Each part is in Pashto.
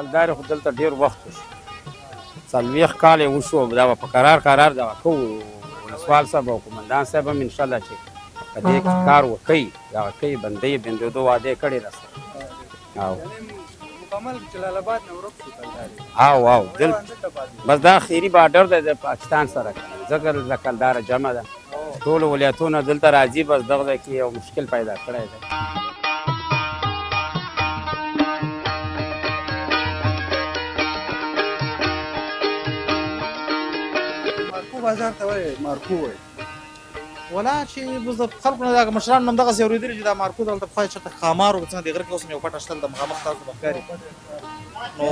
کلدارې خو دلته ډېر وخت وشو، 40 کاله یې وشو. دا به په کرار کرار دغه کوو. ولسوال صاحب او قومندان صاحب هم انشاءالله چې په دې کې کار وکړي، دغه کوي، بندۍ بندېدو وعده یې کړې راسره. او مکمل جلال آباد نه ورک شو کلدارې؟ او او دلته بس دا خیری بارډر دی د پاکستان سره، ځکه دلته کلداره جمع ده، ټول ولایتونه دلته راځي. بس دغه ځای کې یو مشکل پیدا کړی دی. مارکو بازار ته ولې مارکو وایي؟ ولا چې بس د خلکو نه، دا مشران هم دغسې اورېدلي چې دا مارکو دلته پخوا چېرته ښامار و، څنګه د غره کې اوس هم یو پټه شته، دلته مخامخ تاسو به ښکاري. نو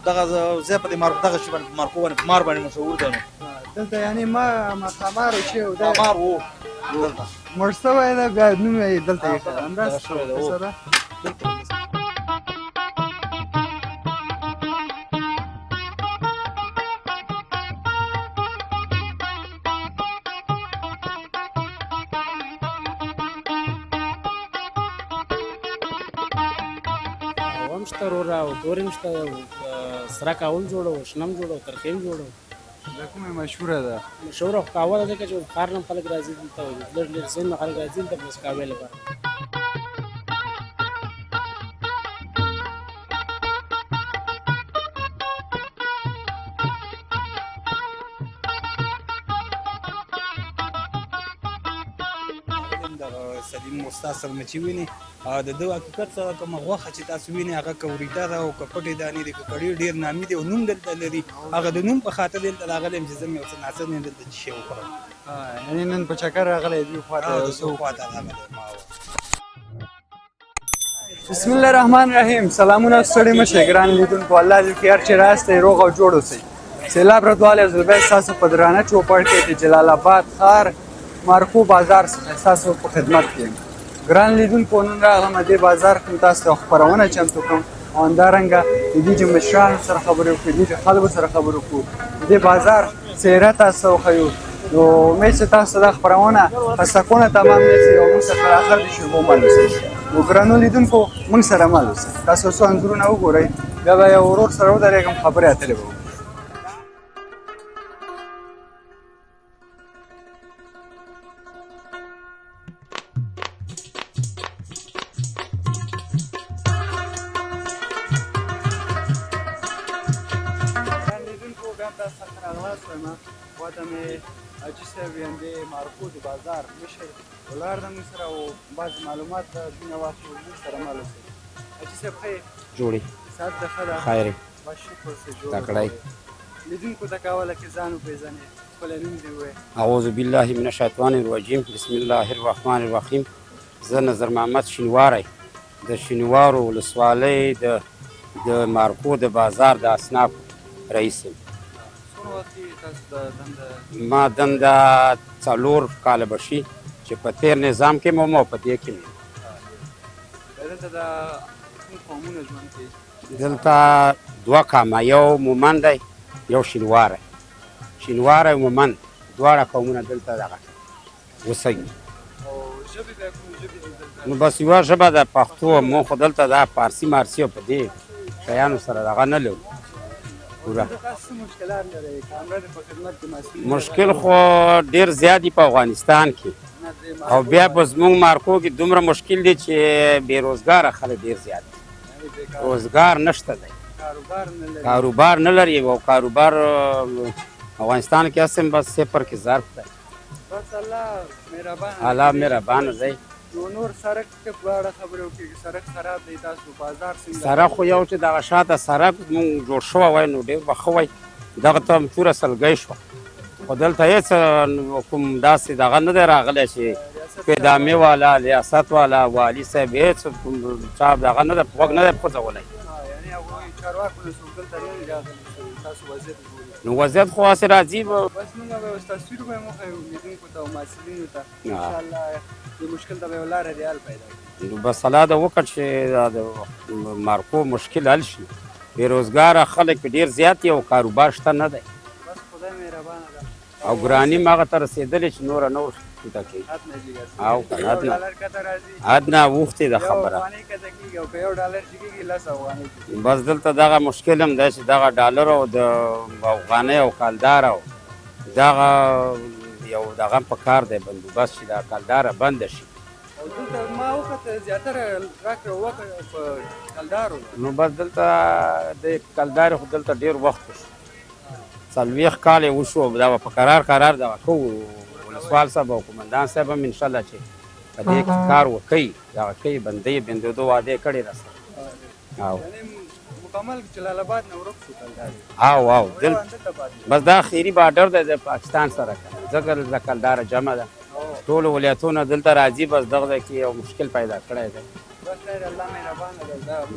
دغه ځای په دې مارکو دغه شي باندې، مارکو باندې، مار باندې مشهور دی. نو دلته یعنی ما ښامار چې دا مار و دلته مړ سوی دی، بیا نوم یې دلته ایښی دی، همداسې شوی دی سره. هم شته وروره، او تورې هم شته، سره قهوه هم جوړوو، شنه هم جوړوو، ترخې هم جوړوو. دا کومه مشهوره ده؟ مشهوره خو قهوه ده، ځکه چې ښار نه هم خلک راځي دلته، لږ لږ سیند نه خلک راځي دلته بس قهوې لپاره. دغه سلیم استاد سره مې چې ویني، د ده حقیقت سره کومه غوښه چې تاسو وینئ، هغه که وریته ده او که پټې دانې دي که کړې، ډېر نامي دی او نوم دلته لري. هغه د نوم په خاطر دلته راغلی یم چې زه مې یو څه ناڅه نه دلته چې شی وخورم. یعنې نن په چکر راغلی دوی خواته؟ د څو خواته راغلی ما. بسم الله الرحمن الرحیم. سلامونه، ستړي مه شئ ګران لیدونکو، الله دې وکړي هر چېرې یاستئ روغ او جوړ اوسئ. سیلاب رتوالی زلمی ستاسو په درانه چوپړ کې د جلال آباد ښار مارکو بازار څخه ستاسو په خدمت کې یم. ګران لیدونکو، نن راغلم دې بازار کې تاسو ته خپرونه چمتو کړم او همدارنګه د دې چې مشرانو سره خبرې وکړو، د دې چې خلکو سره خبرې وکړو، د دې بازار څېره تاسو ته وښیو. نو امید چې تاسو ته دا خپرونه خسته تمام نه شي او موږ سره تر اخر د شیبو مل اوسئ. نو ګرانو لیدونکو، موږ سره مل اوسئ، تاسو څو انځورونه وګورئ، بیا به یو ورور سره ودرېږم، خبرې اترې به وکړو. ګران لیدونکو، بیا هم تاسو ته ښه راغلاست وایم. خواته مې حاجي صاحب یندې مارکو د بازار مشر ولاړ ده، موږ سره او بعضې معلومات به ځینې واخلو. موږ سره مل اوسئ. حاجي صاحب، ښه یې؟ جوړې؟ صحت د ښه ده؟ خیر. بس شکر څه جوړ. تکړه یې. لیدونکو ته کوله کې ځان وپېژنې، خپل نوم دې ووایې. اعوذ بالله من الشیطان الرجیم، بسم الله الرحمن الرحیم. زه نظر محمد شینواری، د شینوارو ولسوالۍ د مارکو د بازار د اصناف رئیس یم. څومره وخت کېږي تاسو د دنده؟ ما دنده 4 کاله به شي چې په تېر نظام کې مو او په دې کې مې. دلته د کوم قومونه ژوند کوي؟ دلته دوه قومه، یو مومند دی، یو شینواری. شینواری او مومند دواړه قومونه دلته دغه اوسېږي. او ژبې بیا کومې ژبې دي دلته؟ نو بس یوه ژبه ده، پښتو. مونږ خو دلته دا فارسي مارسي او په دې شیانو سره دغه نه لرو پوره. تاسو څه مشکلات لرئ؟ کامره دې په خدمت کې مسؤل. مشکل خو ډېر زیات دي په افغانستان کې، او بیا په زموږ مارکو کې دومره مشکل دي چې بې روزګاره خلک ډېر زیات دي، روزګار نشته دی، کاروبار نه لري. او کاروبار افغانستان کې هسې بس صفر کې ظرف دی. بس الله مهربان. الله مهربان دی. نو نور سړک په اړه خبرې وکړي، سړک خراب دی، تاسو بازار څنګه؟ سړک خو یو چې دغه شاته سړک مونږ جوړ شوی وای نو ډېر به ښه وای. دغه ته هم توره سلګۍ شوه، خو دلته هېڅ کوم داسې دغه نه دی راغلی چې پیدامې والا، ریاست والا، والي صاحب، هېڅ کوم چا دغه نه دی، غوږ نه دی خوځولی. یعنې هغوی چارواکو نه څوک دلته نه دي راغلي چې تاسو وضعیت وګوري؟ نو وضعیت خو هسې راځي. بس موږ به اوس تصویر به یې وښیو لیدونکو ته او محصلینو ته، انشاءالله دې مشکل ته به یو لاره د حل پیدا کړي. نو بس الله د وکړ چې دا د مارکو مشکل حل شي. بې روزګاره خلک ډېر زیات دي او کاروبار شته نه دی. بس خدای مهربانه ده. او ګراني هم هغه ته رسېدلې چې نوره نه ورته کوي. او که نه حد نه اوښتې ده خبره. بس دلته دغه مشکل هم دی چې دغه ډالر او د افغانۍ او کالدار او دغه یو دغه په کار دی بندوبست چې دا کالداره بنده شي. او دلته ما وکتل زیاتره راکړه وکړه په کلدارو. نو بس دلته د کلدارې خو دلته ډېر وخت وشو، 40 کاله یې وشو. دا به په کرار کرار دغه کوو. ولسوال صاحب او قومندان صاحب هم انشاءالله چې په دې کې کار وکوي، دغه کوي، بندې بندېدو وعده یې کړې راسره. او مکمل جلال آباد نه ورک شو کلدارې. او او دلته بس دا خیري بارډر دی د پاکستان سره، ځکه دلته کلداره جمع ده، ټول ولایتونه دلته راځي. بس دغه ځای کې یو مشکل پیدا کړی دی.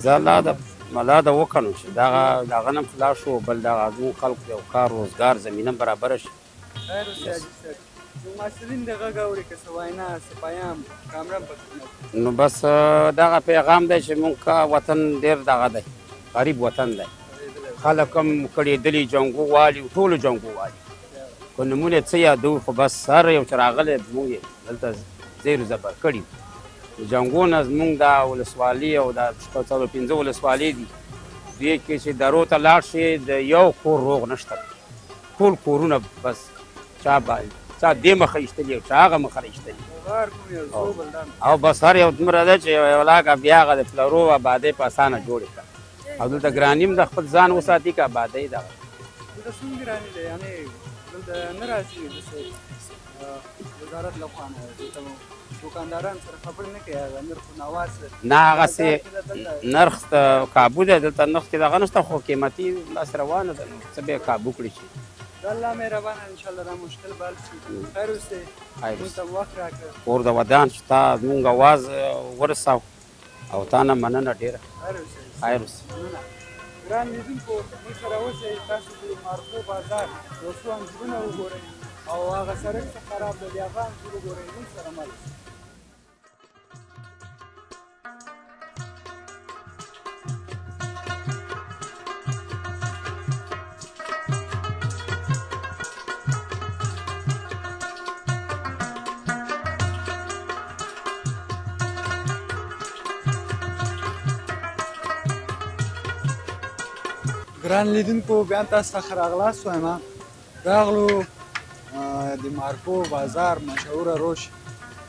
زه الله د وکړو چې دغه دغه نه خلاص شو، بل دغه زموږ خلکو یو کار روزګار زمینه برابره شي. خیر اوسې حاجي صاحب. نو محصلین د غږ اوري که څه وینا څه پیام کامران په خدمت. نو بس دغه پیغام دی چې موږ وطن ډېر دغه دی، غریب وطن دی، خلک هم کړېدلي، جنګو والي، ټولو جنګو والي، که نومونه څه یادوو خو بس هر یو چې راغلی زموږ یې دلته زیر زبر کړي. جنګو نه زموږ دا ولسوالي او دا 4-5 ولسوالۍ دي، دې کې چې درو ته لاړ شي د یو کور روغ نشته، ټول کورونه بس چا چا دې مخه ایستلي او چا هغه مخه ایستلي. او بس هر یو دومره دی چې یو لاکه بیا هغه د پلرو ابادۍ په اسانه جوړې کړه. او دلته ګراني هم د خپل ځان وساتي که ابادۍ دغه. دلته څومره ګراني ده؟ یعنې دلته نه راځي وزارت له خوا نه، دلته دوکانداران سره خبرې نه کوي، هغه نرخ نواز نه هغسې نرخ ته کابو دی، دلته نرخ کې دغه نشته، خو قیمتي داسې روانه ده، څه به یې کابو کړي چې الله مهربانه ان شاء الله دا مشکل به حل شي. خیر اوسې، موږ ته وخت راکړه. کور د ودان چې تا زموږ اواز ورساو او تا نه مننه ډېره. خیر اوسې. خیر اوسې. مننه. ګران لیدونکو موږ سره اوسئ، تاسو د مارکو بازار یو څو انځورونه وګورئ او هغه سړک څه خراب دی د هغه انځور وګورئ. موږ سره مل اوسئ. ګران لیدونکو بیا تاسو ته ښه راغلاست وایم. راغلو د مارکو بازار مشهوره روش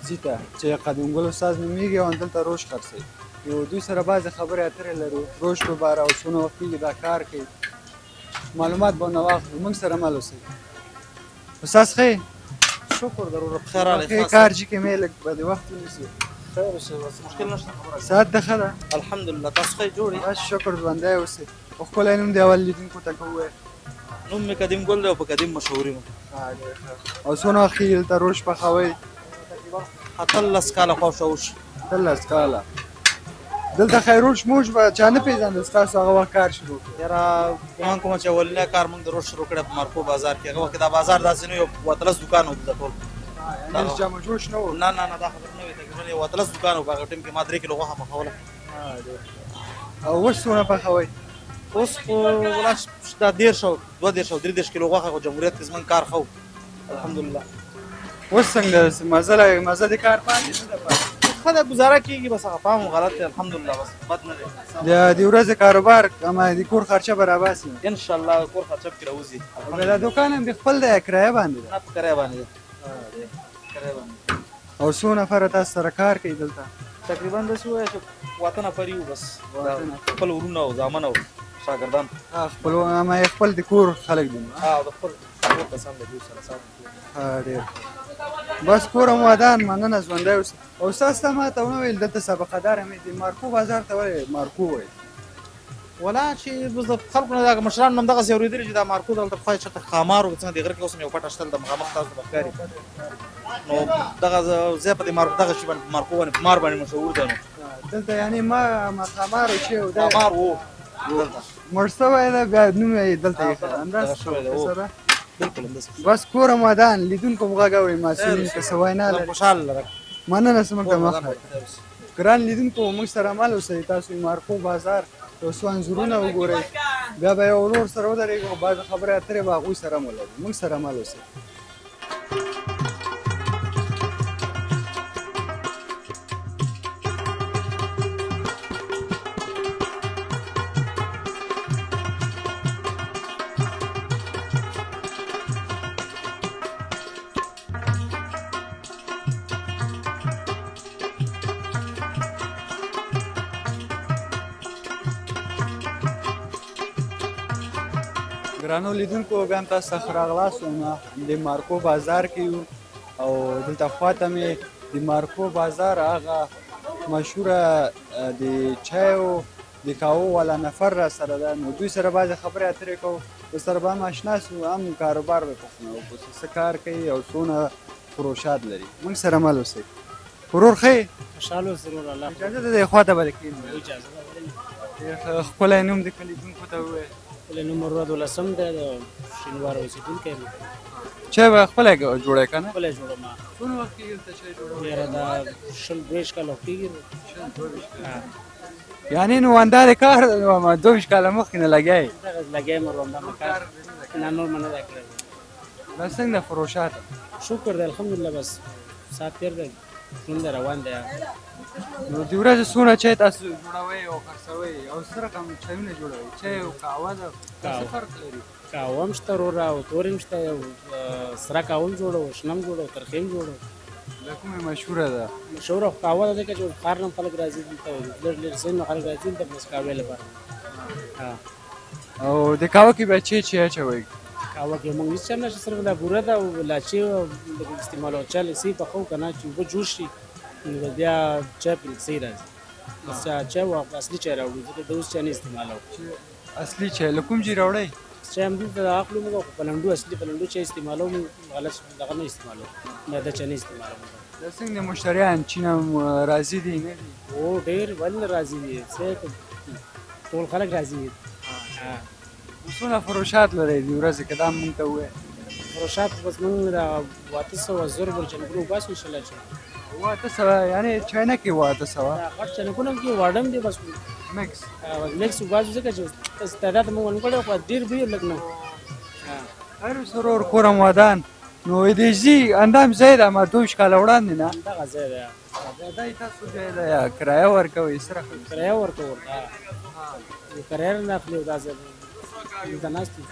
ځي ته چې قدیم ګل استاد نومېږي او دلته روش خرڅوي. یو دوی سره بعضې خبرې اترې لرو روش په باره او څونه وخت کېږي دا کار کوي، معلومات به ونه واخلو. موږ سره مل اوسئ. استاد ښه یې؟ شکر در وروره، پخیر راغلی. ښه کار چې کې مې لږ به دې وخت ونیسي. خیر اوسې، بس مشکل نشته خبره. صحت د ښه ده؟ الحمدلله. تاسو ښه جوړ یې؟ بس شکر، ژوندی اوسې. او ښکلی نوم دی اول لیدونکو ته که ووایې. نوم مې قدیم ګل دی او په قدیم مشهور یم. ډېر ښه. او څونه وخت کېږي دلته روش پخوئ؟ تقریبا 18 کاله خوا شو وشو. 18 کاله دلته خیروش موش به چا نه پېژندل، ستاسو هغه وخت کار شروع کړ؟ یاره ګمان کوم چې اولنی کار موږ د روش شروع کړی په مارکو بازار کې. هغه وخت دا بازار داسې نه یو 18 دوکان و دلته ټول. یعنې جامه جوش نه و؟ نه نه نه، دا خبره نه وي. تقریبا یو 18 دوکان و په هغه ټایم کې. ما 3 کیلو غوښه پخوله. او اوس څونه پخوئ؟ اوس خو ولا دا 30 او 32 او 33 کیلو غوښه خو جمهوریت کې زموږ کار ښه و الحمدلله. اوس څنګه مزه د کار پاتې نه ده پاتې؟ ښه ده، ګزاره کېږي، بس هغه پام غلط دی الحمدلله، بس بد نه دی. د ورځې کاروبار اما د کور خرچه به راباسي؟ انشاءالله کور خرچه پکې راوځي. دا دوکان هم د خپل دی کرایه باندې ده؟ نه، په کرایه باندې ده. کرایه باندې. او څو نفره تاسو سره کار کوي دلته؟ تقریبا داسې ووایه چې 8 نفر یو بس، خپل ورونه او زامن او شاګردان. خپل اما خپل د کور خلک دي؟ ها، د خپل کور کسان د دوی سره سم. ډېر بس کور هم ودان. مننه، ژوندی اوسې. او استاد ته ما ته ونه ویل دلته سابقه دار هم د مارکو بازار ته ولې مارکو وایي؟ ولا چې بس د خلکو نه دا مشرانو هم دغسې اورېدلي چې دا مارکو دلته پخوا چېرته ښامار و، څنګه د غره کې اوس هم یو پټه شته دلته مخامخ تاسو ته به ښکاري. نو دغه ځای په دې مارکو دغه شي باندې مارکو باندې مار باندې مشهور دی. نو دلته یعنې ما ښامار و چې دا ښامار و دلته مړ سوی دی، بیا نوم یې دلته ایښی دی. همداسې شوی دی، قصه ده؟ بالکل همداسې. بس کور هم ودان. لیدونکو هم غږ اوري، محصلین که څه وینا لري. خوشحاله لرم. مننه، څه موږ ته مخ راکړه. ګران لیدونکو موږ سره مل اوسئ، تاسو مارکو بازار یو څو انځورونه وګورئ، بیا به یو ورور سره ودرېږو، بعضې خبرې اترې به هغوی سره هم ولرو. موږ سره مل اوسئ. ګرانو لیدونکو، بیا هم تاسو ته ښه راغلاست وایم. د مارکو بازار کې یو او دلته خواته مې د مارکو بازار هغه مشهوره د چایو د کاوو والا نفر را سره ده، نو دوی سره بعضې خبرې اترې کوو، ورسره به هم اشنا سو، هم کاروبار به پوښتنه وکړو چې څه کار کوي او څونه فروشات لري. موږ سره مل اوسئ. ورور ښه یې؟ خوشحاله اوسې ورور، الله اجازه ده دې خواته به دې کښېنو؟ اجازه ده، ولې نه. ډېر ښه. ښکلی نوم دې که لیدونکو ته ووایې. ښکلی نوم ورور دولسم دی، د شینوار اوسېدونکی یم. چای به خپله جوړوې که نه؟ خپله جوړوم. څونه وخت کېږي دلته چای جوړوې؟ یاره دا 20، 22 کاله خو کېږي. 20، 22 کاله، یعنې نو همدا دې کار دی، نو 22 کاله مخکې نه لګیا یې؟ دغه لګیا یم ورور، همدا مې کار نه، نور مې نه دی کړی. دا څنګه فروشات؟ شکر دی الحمدلله، بس ساعت تېر دی، ژوند دی روان دی. نو د ورځې څومره چای تاسو جوړوئ او خرڅوئ، او څه رقم چایونه جوړوئ؟ چای او قهوه ده، څه فرق لري؟ قهوه هم شته وروره او تورې هم شته، او سره قهوه هم جوړوو، شنه هم جوړوو، ترخې هم جوړوو. دا کومه مشهوره ده؟ مشهوره خو قهوه ده، ځکه چې ښار نه هم خلک راځي دلته، لږ لږ ځایونو خلک راځي دلته بس قهوې لپاره. او د قهوه کې بیا چای چی اچوئ؟ قهوه کې موږ هېڅ نه، صرف دا بوره ده او لاچې استعمالوو، چای لږ سي پخوو که نه چې اوبه جوش شي نو بیا چای پرې صحیح راځي. بس چای اصلي چای راوړو، ځکه د اوس چای نه استعمالوو. اصلي چای له کوم ځای راوړئ؟ چای هم دلته اخلو موږ، خو په لنډو اصلي په لنډو چای استعمالوو موږ، غلط دغه نه استعمالوو، دا چای نه استعمالوو. دا څنګه مشتریان چین هم راضي دي نه دي؟ هو ډېر ولې نه راضي دي، څه ټول خلک راضي دي. څونه فروشات لرئ د ورځې که دا موږ ته ووایې؟ فروشات خو بس موږ د 800 زر پورې چنکونه وباسو انشاءالله. چې 800 یعنې چاینکې 800؟ دا غټ چنکونه هم کېږي، واړه هم دي، بس مکس. مکس وباسو، ځکه چې بس تعداد موږ ونه کړی، خو ډېر به یې لږ نه. خیر اوسه ورور، کور هم ودان. نو د زی اندام ځای ده، ما 22 کاله وړاندې نه دغه ځای دی. دا یې تاسو ځای دی یا کرایه ورکوئ؟ څه رقم؟ کرایه ورکوو ورته، کرایه نه اخلي، دا ځای دلته ناست یو.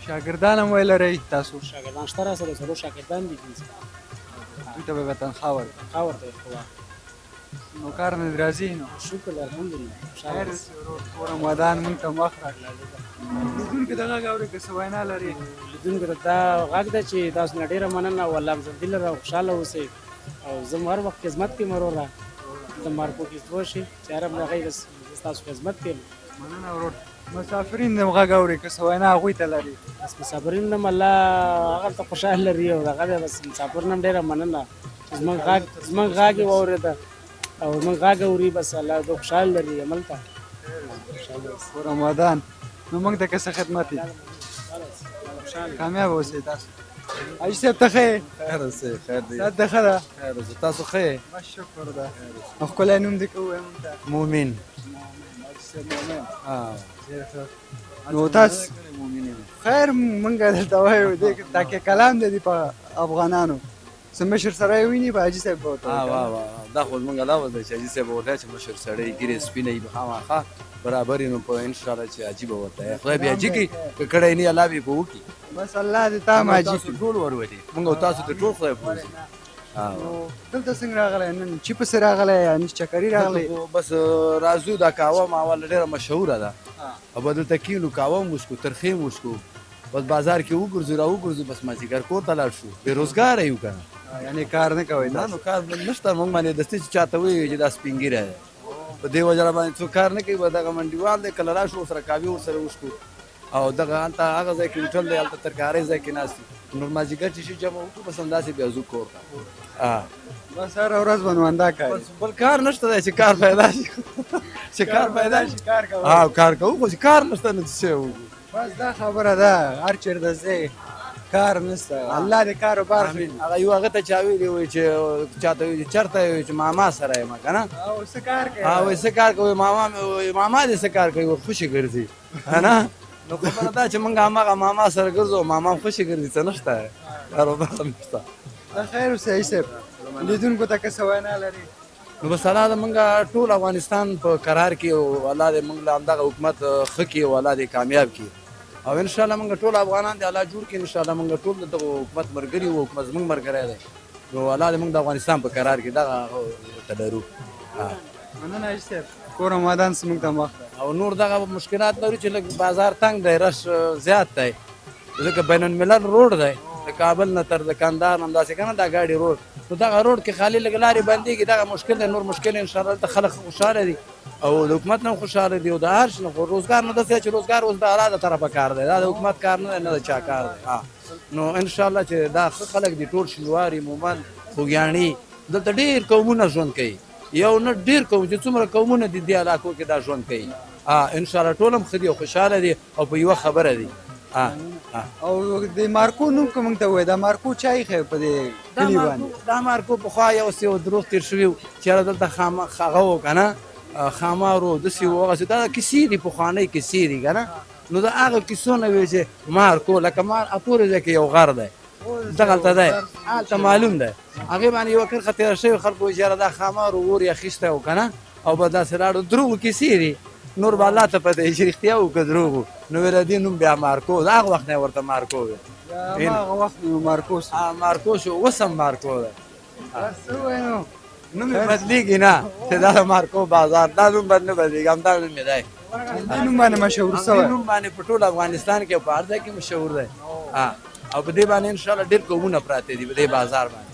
شاګردان هم ولرئ تاسو؟ شاګردان شته را سره، څلور شاګردان دي، پنځه. دوی ته به تنخوا ورکوئ؟ تنخوا ورته ورکوه. نو کار نه راځي نو؟ شکر دی الحمدلله. خیر اوسې ورور، کور هم ودان، موږ ته هم وخت راکړه. لیدونکو ته غږ اورې که څه وینا لرې؟ لیدونکو ته دا غږ ده چې تاسو نه ډېره مننه او الله مو ژوندي لره او خوشحاله اوسئ، او زه مو هر وخت خدمت کوم وروره، د مارکو کې پوه شي چې هره هغه بس زه ستاسو خدمت کوم. مننه ورور. مسافرین دې هم غږ اوري که څه وینا هغوی ته لرې؟ بس مسافرین هم الله هغلته خوشحاله لري، او دغه دی بس مسافر نه هم ډېره مننه چې زموږ غږ یې واورېده او زموږ غږ اوري، بس الله دې خوشحاله لري هملته. کور هم ودان. نو موږ ته که څه خدمت وي؟ کامیاب اوسئ تاسو. حاجي صاحب ته ښه یې؟ خیر اوسئ، خیر دی. صحت دې ښه ده؟ خیر اوسئ، تاسو ښه یې؟ بس شکر ده. نو ښکلی نوم دې که ووایې موږ ته؟ مومن. حاجي صاحب مومن. ډېر ښه. نو تاسو خیر، موږ دلته وایو دې تکیه کلام دی په افغانانو، څه مشر سړی ویني به حاجي صاحب به ورته وایي. واه، واه، دا خو زموږ لفظ دی چې حاجي صاحب ورته چې مشر سړی ږیرې سپینه وي، خامخا برابر یې، نو په انشاءالله چې حاجي به ورته وایي. خدای به حاجي کړي، که کړی نه الله به یې په وکړي. بس الله دې تا هم حاجي تاسو ټول ورولي، موږ او تاسو ته ټول خدای پوهېږي. نو دلته څنګه راغلی نن؟ چې پسې راغلی یا نن چکري راغلی؟ دلته خو بس راځو، دا قهوه ماوه ډېره مشهوره ده، او به دلته کښېنو، قهوه هم وڅښو، ترخې هم وڅښو، بس بازار کې وګرځو را وګرځو، بس مازدیګر کور ته لاړ شو. بې روزګاره یو که نه؟ یعنې کار نه کوئ؟ نه، نو کار نشته موږ باندې، دستي چې چاته وایي چې دا سپین ږیری دی، په دې وجه باندې څوک کار نه کوي. به دغه منډیوال دی، کله راشو ورسره قهوې ورسره وڅښو، او دغه هلته هغه ځای کې هوټل دی، هلته ترکارۍ ځای کې ناست یو. نور مازدیګر چې شي جمع وکړو، بس همداسې بیا ځو کور ته. بس هره ورځ به نو همدا کار بس بل کار نشته دی چې کار پیدا شي، چې کار پیدا شي کار کوو. کار کوو، خو چې کار نشته نو څه وکړو؟ بس دا خبره ده، هر چېرته ځې کار نشته، الله دې کار وبار کړي. هغه یو هغه ته چا ویلي وایي چې چاته ویلي چېرته یې وایي چې ماما سره یم که نه؟ او څه کار کوي؟ وایي څه کار کوي؟ ماما مې وایي، ماما دې څه کار کوي؟ وایي خوشې ګرځي که نه؟ نو خبره دا چې موږ هماغه ماما سره ګرځو، ماما هم خوشې ګرځي، څه نشته، کاروبار هم نشته. خیر اوسې حاجي صاحب، لیدونکو ته که څه وینا لري؟ نو بس الله دې موږ ټول افغانستان په قرار کې، او الله دې موږ له همدغه حکومت ښه کړي، او الله دې کامیاب کړي، او ان شاء الله موږ ټول افغانان دې الله جوړ کړي. ان شاء الله موږ ټول د دغه حکومت ملګري یو، حکومت زموږ ملګری دی، نو الله دې موږ د افغانستان په قرار کې دغه ته لرو. مننه حاجي صاحب، کور او مادان څه موږ ته مخ ده. او نور دغه مشکلات لرو چې لږ بازار تنګ دی، رش زیات دی، ځکه بین الملل روډ دی، د کابل نه تر د کندهار نه همداسې که نه دا ګاډي روډ، نو دغه روډ کې خالي لږ لارې بندېږي، دغه مشکل دی. نور مشکل ان شاء الله دلته خلک خوشحاله دي، او د حکومت نه هم خوشحاله دي، او د هر شي نه. خو روزګار نو داسې چې روزګار اوس د الله د طرفه کار دی، دا د حکومت کار نه دی، نه د چا کار دی. نو ان شاء الله چې دا ښه خلک دي ټول، شینواري، مومند، خوږیاڼي، دلته ډېر قومونه ژوند کوي، یو نه ډېر قوم چې څومره قومونه دي دې علاقو کې دا ژوند کوي. ان شاء الله ټول هم ښه دي او خوشحاله دي او په یوه خبره دي. او د مارکو نوم که موږ ته ووایې، دا مارکو چا ایښی په دې کلي باندې؟ دا مارکو پخوا یو څه یو دروغ تېر شوي وو چې یاره دلته هغه و که نه، ښامار و، داسې و هغسې، دا کیسې دي، پخوانۍ کیسې دي که نه. نو د هغه کیسو نه وي چې مارکو، لکه مار پورې ځای کې یو غر دی، دغلته دی، هلته معلوم دی، هغې باندې یوه کرښه تېره شوې، خلکو وایي چې یاره دا ښامار و، اور یې اخیستی و که نه، او به داسې لاړو. دروغو کیسې دي، نور به الله ته پته وي چې رښتیا وو که دروغ وو. نو ویل دې نوم بیا مارکو، د هغه وخت نه یې ورته مارکو ویل. هغه وخت نو مارکو شو. مارکو شو، اوس هم مارکو دی. څه ووایې نو؟ نوم یې بدلېږي نه، چې دا د مارکو بازار، دا نوم به نه بدلېږي، همدا نوم یې دی. همدې نوم باندې مشهور شوی. همدې نوم باندې په ټول افغانستان کې او په هر ځای کې مشهور دی. او په دې باندې ان شاء الله ډېر قومونه پراته دي په دې بازار باندې.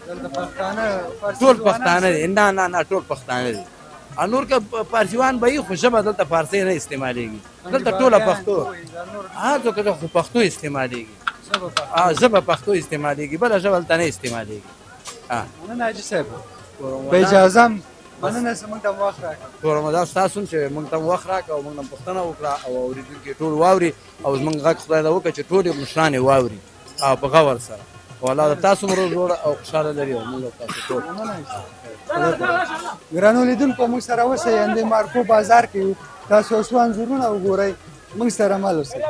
دلته پښتانه، فارسي ټول ځوانان پښتانه دي. نه نه نه، ټول پښتانه دي. نور که پارسیوان به وي، خو ژبه دلته فارسي نه استعمالېږي، دلته ټوله پښتو. هر څوک خو پښتو استعمالېږي، ژبه پښتو استعمالېږي، بله ژبه دلته نه استعمالېږي. مننه حاجي صاحب، په اجازه. مننه چې موږ ته وخت راکړ. کور دا ستاسو هم چې موږ ته وخت راکړ او موږ هم پوښتنه وکړه، او اورېدونکي ټول واوري، او زموږ غږ خدای ته وکړه چې ټول یې مشران یې واوري او په غور سره. او الله د تاسو مو روغ جوړ او خوشحاله لري، او موږ تاسو ټول. ګرانو لیدونکو، موږ سره اوسئ، همدې مارکو بازار کې یو، تاسو څو انځورونه وګورئ، موږ سره مل اوسئ.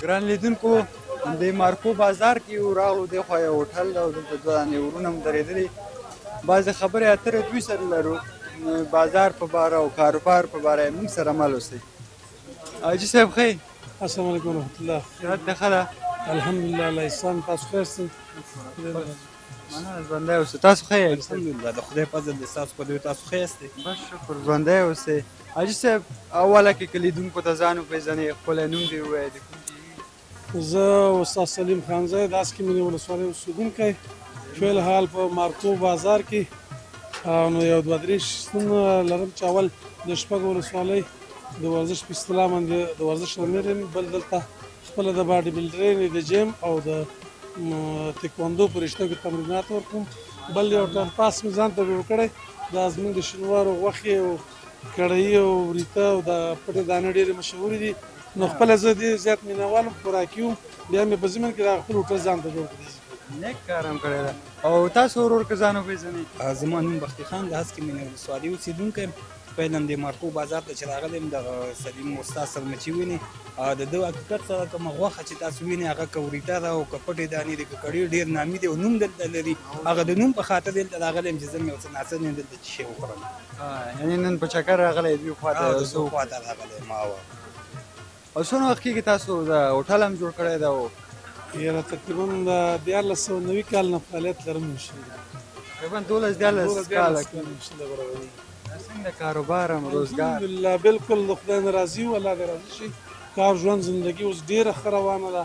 ګران لیدونکو، د مارکو بازار کې یو راغلو، دې خوا یو هوټل ده او دلته دوه دانې ورونه هم درېدلي. بعضې خبرې اترې دوی سره لرو، بازار په باره او کاروبار په باره یې. موږ سره مل اوسئ. حاجي صاحب ښه یې؟ السلام علیکم ورحمت الله. صحت دې ښه ده؟ الحمدلله، الله احسان. تاسو ښه یاستئ؟ مننه، ژوندی اوسئ. تاسو ښه یې؟ الحمدلله، د خدای فضل دی، ستاسو په دعا. تاسو ښه یاستئ؟ بس شکر، ژوندی اوسئ. حاجي صاحب، اوله کې که لیدونکو ته ځان وپېژنئ، ښکلی نوم دې ووایه، د کوم ځای؟ زه استاد سلیم خانزی، د هسکې مینې ولسوالۍ اوسېدونکی، فی الحال په مارکو بازار کې. نو یو دوه درې شتونه لرم چې اول د شپږ ولسوالۍ د ورزش په اصطلاح باندې د ورزش امیر یم، بل دلته خپله د باډي بلډرۍ د جیم او د تکواندو په رشته کې تمرینات ورکوم، بل یو ټایم پاس مې ځان ته جوړ کړی، دا زموږ د شینوارو غوښې او کړهي او وریته او د پټې دانې ډېرې مشهورې دي، نو خپله زه دې زیات مینهوال وم، خوراکي وم، بیا مې په ضمن کې دا خپل هوټل ځان ته جوړ کړی. نیک کار هم کړی ده. او تاسو ورور که ځان وپېژنئ؟ زما نوم بختي خان، د هسکې مینې ولسوالۍ اوسېدونکی یم. فعلا د مارکو بازار ته چې راغلی یم، دغه سلیم استاد سره مې چې ویني، د ده حقیقت سره کومه غوښه چې تاسو وینئ، هغه که وریته ده او که پټې دانې دي که کړې، ډېر نامي دی او نوم دلته لري. هغه د نوم په خاطر دلته راغلی یم چې زه مې یو څه ناڅه نن دلته چې شی وخورم. یعنې نن په چکر راغلی دوی خواته؟ د دوی خواته راغلی یم. او څونه وخت کېږي تاسو دا هوټل هم جوړ کړی دی؟ او یاره تقریبا د 1390 کال نه فعالیت لرم انشاءالله. تقریبا 12 13 کاله انشاءالله برابرېږي. څنګه کاروبار هم روزګار؟ الحمدلله، بالکل د خدای نه راضي یو، الله دې راضي شي. کار، ژوند، زندگی اوس ډېره ښه روانه ده،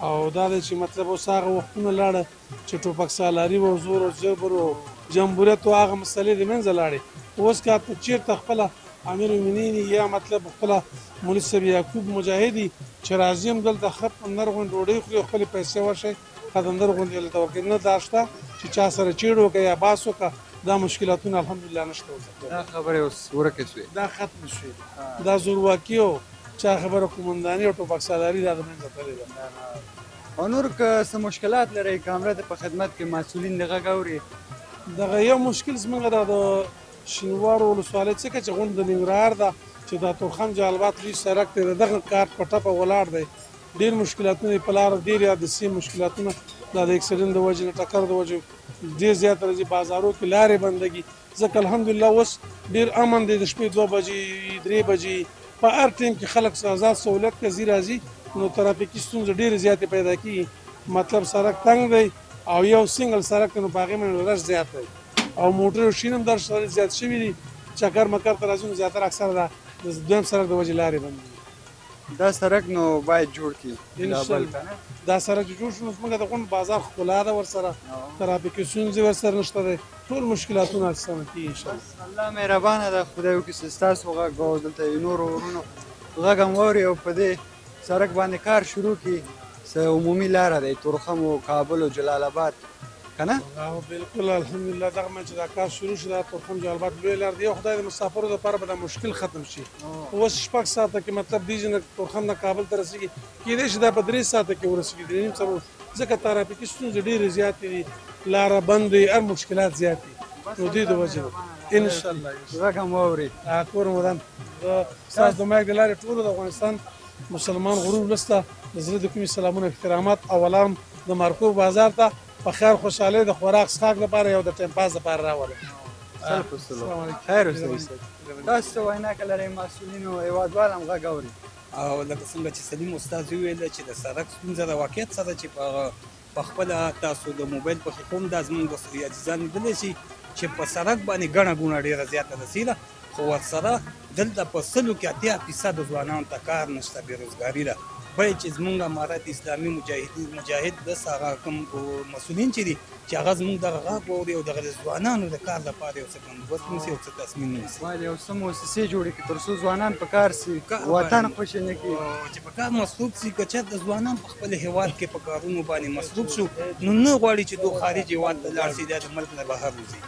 او دا دی چې مطلب اوس هغه وختونه لاړه چې ټوپک سالاري و، زور او جبر او جمهوریت او هغه مسلې د منځه لاړې. اوس که ته چېرته خپله امیر المؤمنین یا مطلب خپله مولوي صاحب یعقوب مجاهدي چې راځي هم دلته ښه په نر غوندې ډوډۍ خوري او خپلې پیسې ورشي، ښه د نر غوندې دلته ورکوي. نه دا شته چې چا سره چیړ وکړه یا باس وکړه. دا مشکلاتونه الحمدلله نشته اوس. دا خبرې اوس ورکې شوې، دا ختم شوې. دا زورواکي او چا خبره قومنداني او ټوپک سالاري دا د منځه تللې ده. او نور که څه مشکلات لرئ، کامره د په خدمت کې، مسؤلین د غږ اوري. دغه یو مشکل زمونږ دا د شینوارو ولسوالۍ څخه چې غونډ د ننګرهار ده، چې دا تورخم جلال آباد لوی سړک دی، دغه کار په ټپه ولاړ دی. ډېر مشکلاتونه یې په لاره، ډېر حادثې مشکلاتونه دا د اکسیډنټ د وجې نه، ټکر د وجې ډېر زیات راځي. بازارو کې لارې بندګي، ځکه الحمدلله اوس ډېر امن دی. د شپې 2 بجې 3 بجې په هر ټایم کې خلک آزاد سهولت کې ځي راځي، نو ترافیکي ستونزې ډېرې زیاتې پیدا کېږي. مطلب سړک تنګ دی او یو سنګل سړک دی، نو په هغې باندې رش زیات دی او موټر شین هم در سره زیات شوي دي. چکر مکر ته راځي، نو زیاتره اکثره دا د دویم سړک د وجې لارې بندي. دا سړک نو باید جوړ کړي انشاءالله. دا سړک چې جوړ شو نو زموږ د غونډ بازار ښکلا ده، ورسره ترافیکي ستونزې ورسره نشته دی، ټول مشکلاتونه اسانه کېږي انشاءالله. الله مهربانه ده، خدای وکړي چې ستاسو غږ او دلته یې نورو ورونو غږ هم واوري او په دې سړک باندې کار شروع کړي. څه عمومي لاره دی، تورخم او کابل او جلال آباد که نه؟ بالکل الحمدلله دغه من چې دا کار شروع شو، دا تورخم جلال آباد لویه لار دی. یو خدای د مسافرو دپاره به دا مشکل ختم شي. اوس 6 ساعته کې مطلب دې نه تورخم نه کابل ته رسېږي، کېدای شي دا په 3 ساعته کې ورسېږي، 3.5 څلور، ځکه ترافیکي ستونزې ډېرې زیاتې دي، لاره بند دی، هر مشکلات زیات دي. نو دې د وجې نه انشاءالله غږ هم واوري. کور مو ودان. ستاسو د مایک د لارې ټولو د افغانستان مسلمان غرور ولس ته د زړه د کومې سلامونه، احترامات او علام د مارکو بازار ته په خیر خوشحالۍ د خوراک څښاک لپاره یو د ټایم پاس لپاره راولم. خیر اوسئ. تاسو څه وینا که لرئ، مسؤلینو هېوادوال هم غږ اوري. او لکه څنګه چې سلیم استاد وویل چې د سړک ستونزه د واقعیت سره چې په خپله تاسو د موبایل په ښیښو هم دا زموږ عزیزان لیدلی شي چې په سړک باندې ګڼه ګوڼه ډېره زیاته رسېده، خو ورسره دلته په 100 کې 80% ځوانانو ته کار نشته، بېروزګاري ده. باید چې زموږ امارت اسلامي مجاهد بس هغه کوم مسؤلین چې دي چې هغه زموږ دغه غږ واوري او دغه د ځوانانو د کار لپاره یو څه بندوبست ونیسي او څه تصمیم ونیسي. باید یو څه موسسې جوړې کړي تر څو ځوانان په کار سي، وطن خوشې نه کړي، چې په کار مصروف سي. که چېرته ځوانان په خپل هېواد کې په کارونو باندې مصروف شو نو نه غواړي چې دوی خارج هېواد ته لاړ سي یا د ملک نه بهر وځي.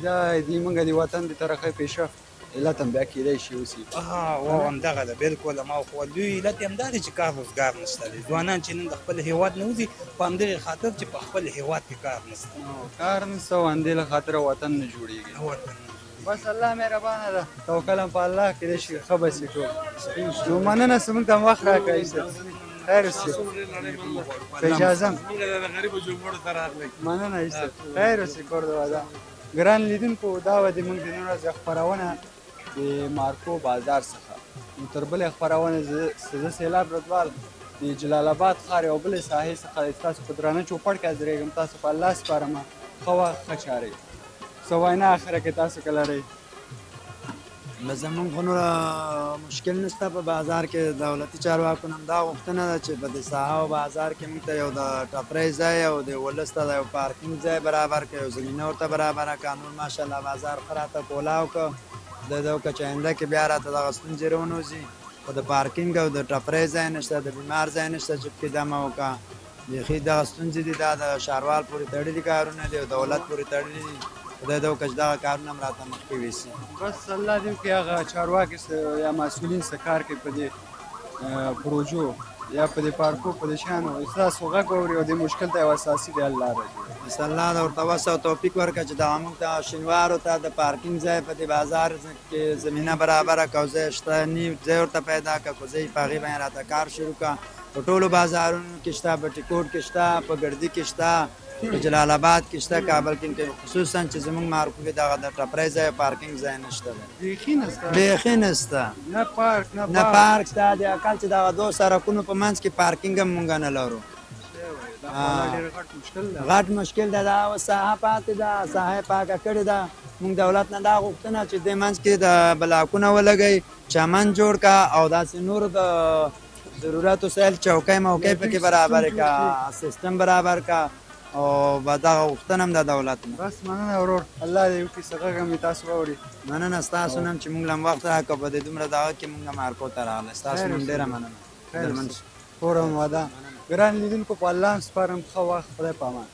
دا د موږ د وطن د ترقۍ پیشرفت علت هم بیا کېدای شي اوسي. ها همدغه ده بالکل. ما خو لوی علت یې همدا دی چې کار روزګار نشته دی. ځوانان چې نن د خپل هېواد نه وځي په همدغې خاطر چې په خپل هېواد کې کار نشته، کار نشته او همدې له خاطره وطن نه جوړېږي. وطن نه جوړېږي. بس الله مهربانه ده، توکل هم په الله کېدای شي ښه به سي ټول. نو مننه چې موږ ته هم وخت راکړی. خیر اوسې، په اجازه. مننه، خیر اوسې، کور د واده. ګران لیدونکو، دا وه د موږ د نن ورځې خپرونه د مارکو بازار څخه. نو تر بلې خپرونې زه سیلاب ردوال د جلال آباد ښار یو بلې ساحې څخه ستاسو په درانه چوپړ کې حاضرېږم. تاسو په الله سپارم. ښه وخت، ښه چارې. څه وینا اخره کې تاسو که لرئ؟ زمونږ خو نور مشکل نشته په بازار کې. دولتي چارواکو نه هم دا غوښتنه ده چې په دې ساحه او بازار کې موږ ته یو د ټپرۍ ځای او د ولس ته د یو پارکینګ ځای برابر کړي، یو زمینه ورته برابره کړه. نور ماشاءالله بازار ښه راته کولاو کړه. د ده که چې آینده کې بیا راته دغه ستونزې راونوځي، خو د پارکینګ او د ټپرۍ ځای نشته، د بیمار ځای نشته چې پکې دمه وکړه. بیخي دغه ستونزې دي. دا د ښاروال پورې تړلي کارونه دي او دولت پورې تړلي دي. خدای دې وکړي چې دغه کارونه هم راته مخکې ویسي. بس الله دې وکړي هغه چارواکي یا مسؤلین څه کار کوي په دې پروژو یا په دې پارکو په دې شیانو، ستاسو غږ واوري او دې مشکل ته یو اساسي د حل لاره جوړه کړي. بس الله دې ورته وس او توفیق ورکړي چې دغه موږ ته شینوارو ته د پارکینګ ځای په دې بازار کې زمینه برابره کړه او ځای شته نی ځای ورته پیدا کړه، خو ځای په هغې باندې راته کار شروع کړه. په ټولو بازارونو کې شته، په ټیکوټ کې شته، په ګردي کې شته، په جلال آباد کې شته، کابل کې، خصوصا چې زموږ مارکو کې دغه د ټپرۍ ځای او پارکینګ ځای نشته دی. بیخي نشته. بیخي نشته. نه پارک، نه نه پارک شته. د اقل چې دغه دوه سړکونو په منځ کې پارکینګ هم مونږ نه لرو. غټ مشکل دی. غټ مشکل دی. دا اوس ساحه پاتې ده، ساحه یې پاکه کړې ده. مونږ دولت نه دا غوښتنه چې دې منځ کې د بلاکونه ولګوي، چمن جوړ کا او داسې نور د ضرورت وسایل چوکۍ موکۍ پکې برابرې کا، سیستم برابر کا او به دغه غوښتنه هم د دولت نه. بس مننه ورور، الله دې وکړي څه غږ هم تاسو واوري. مننه ستاسو نه هم چې مونږ له هم وخت راکړ، په دې دومره دغه کې مونږ مارکو ته راغلی. ستاسو نه هم ډېره مننه. خیر اوسې، کور هم ودان. ګران لیدونکو، په الله هم سپارم. ښه وخت، خدای په امان.